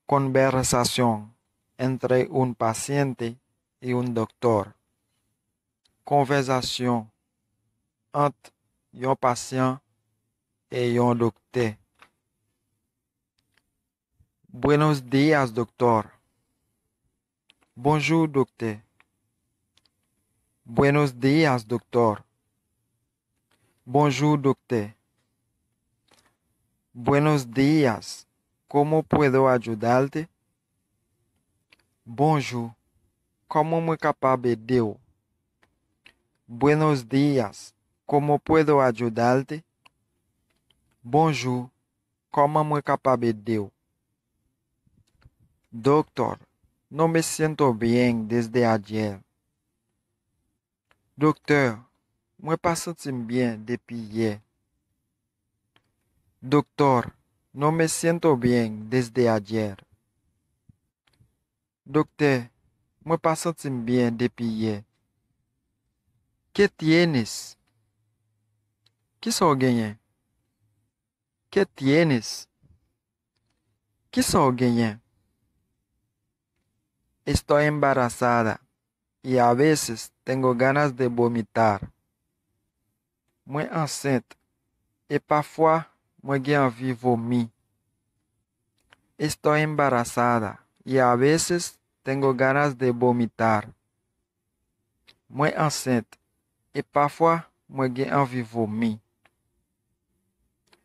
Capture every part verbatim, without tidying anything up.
Conversación entre un paciente y un doctor. Konvèsasyon ant yon pasyan e yon doktè. Buenos días, doctor. Bonjou, doktè. Buenos días, doctor. Bonjou, doktè. Buenos días. ¿Cómo puedo ayudarte? Bonjou. Kòman mwen kapab ede w? Buenos días. ¿Cómo puedo ayudarte? Bonjou. Kòman mwen kapab ede w? Doctor, no me siento bien desde ayer. Doktè, mwen pa santi m byen depi yè. Doctor, no me siento bien desde ayer. Doktè, mwen pa santi m byen depi yè. ¿Qué tienes? Kisa w genyen? ¿Qué tienes? Kisa w genyen? Estoy embarazada y a veces tengo ganas de vomitar. Mwen ansent, e pafwa mwen gen anvi vomi. Estoy embarazada y a veces tengo ganas de vomitar. Mwen ansent, e pafwa mwen gen anvi vomi.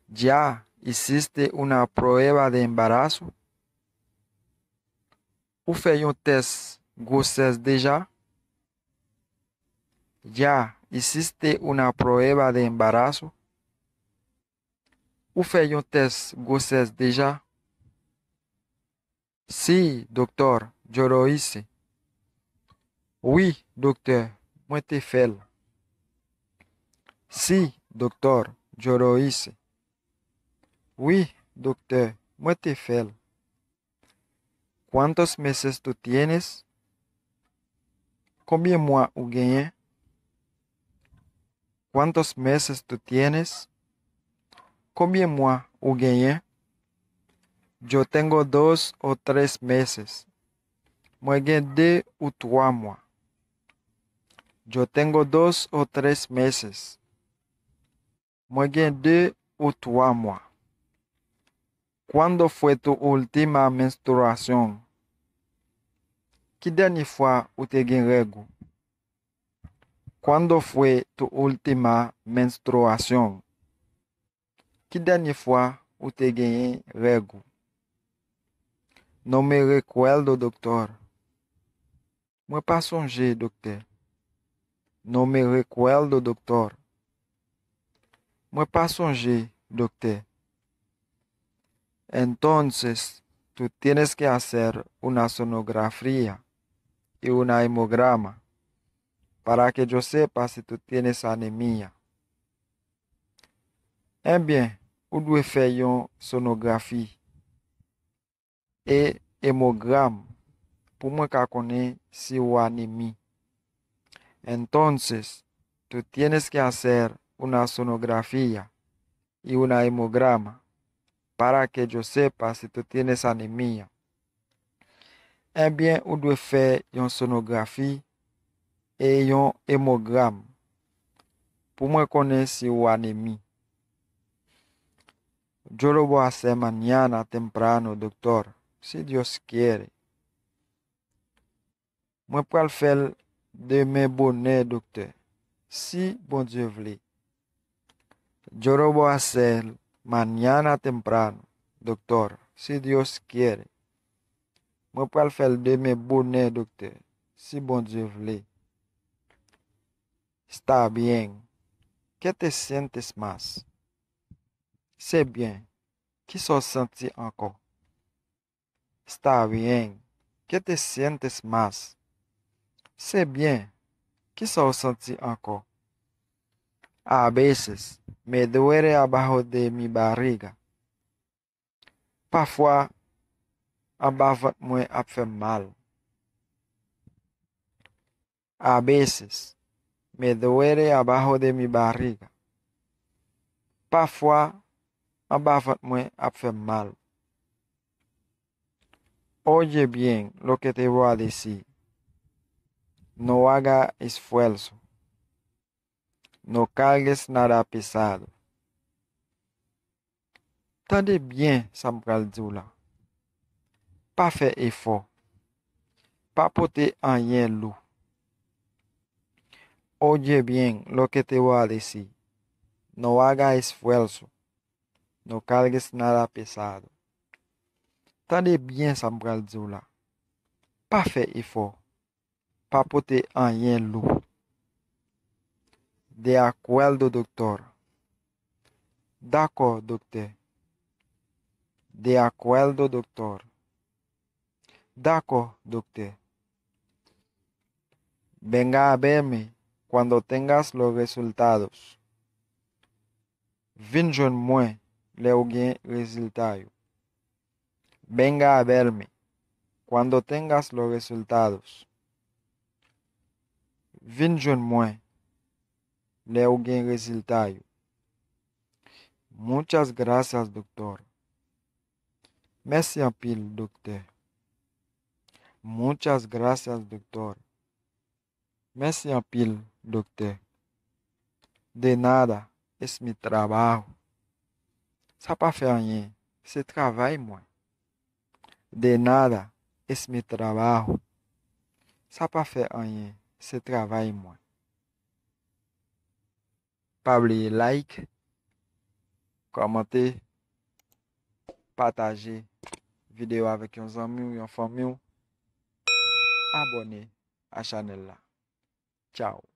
¿Ya hiciste una prueba de embarazo? Ou fè yon tès gwosès deja? ¿Ya hiciste una prueba de embarazo? Ou fè yon tès gwosès deja? Sí, doctor, yo lo hice. Wi, doktè, mwen te fè l. Sí, doctor, yo lo hice. Wi, doktè, mwen te fè l. ¿Cuántos meses tú tienes? Konbyen mwa ou genyen? ¿Cuántos meses tú tienes? Konbyen mwa ou genyen? Yo tengo dos o tres meses. Mwen gen de ou twa mwa. Yo tengo dos o tres meses. Mwen gen de ou twa mwa. ¿Cuándo fue tu última menstruación? Ki dènye fwa ou te gen règ ou? ¿Cuándo fue tu última menstruación? Ki dènye fwa ou te genyen règ ou? No me recuerdo, doctor. Mwen pa sonje, doktè. No me recuerdo, doctor. Mwen pa sonje, doktè. Entonces, tú tienes que hacer una sonografía y una hemograma para que yo sepa si tú tienes anemia. Ebyen, ou dwe fè yon sonografi e emogram pou mwen ka konnen si ou anemi. Entonces, tú tienes que hacer una sonografía y una hemograma para que yo sepa si tú tienes anemia. Ebyen, ou dwe fè yon sonografi e yon emogram pou mwen konnen si ou anemi. Yo lo voy a hacer mañana temprano, doctor, si Dios quiere. Mwen pral fè l demen bonè, doktè, si Bondye vle. Yo lo voy a hacer mañana temprano, doctor, si Dios quiere. Mwen pral fè l demen bonè, doktè, si Bondye vle. Está bien. ¿Qué te sientes más? Se byen. Kisa w santi ankò? Está bien. ¿Qué te sientes más? Se byen. Kisa w santi ankò? A veces me duele abajo de mi barriga. Pafwa, anba vant mwen ap fè m mal. A veces me duele abajo de mi barriga. Pafwa, anba vant mwen ap fè m mal. Oye bien lo que te voy a decir. No haga esfuerzo. No cargues nada pesado. Tande byen sa m pral di w la. Pa fè efò. Pa pote anyen lou. Oye bien lo que te voy a decir. No haga esfuerzo. No cargues nada pesado. Tande byen sa m pral di w la. Pa fè efò. Pa pote anyen lou. De acuerdo, doctor. Dakò, doktè. De acuerdo, doctor. Dakò, doktè. Venga a verme cuando tengas los resultados. Vin jwenn mwen lè w gen rezilta yo. Venga a verme cuando tengas los resultados. Vin jwenn mwen lè w gen rezilta yo. Muchas gracias, doctor. Mèsi anpil, doktè. Muchas gracias, doctor. Mèsi anpil, doktè. De nada, es mi trabajo. Sa pa fè anyen, se travay mwen. De nada, es mi trabajo. Sa pa fè anyen, se travay mwen. Pa bliye like, kòmante, pataje videyo avèk yon zanmi w, yon fanmi w. Abòne a chanèl la. Tchao.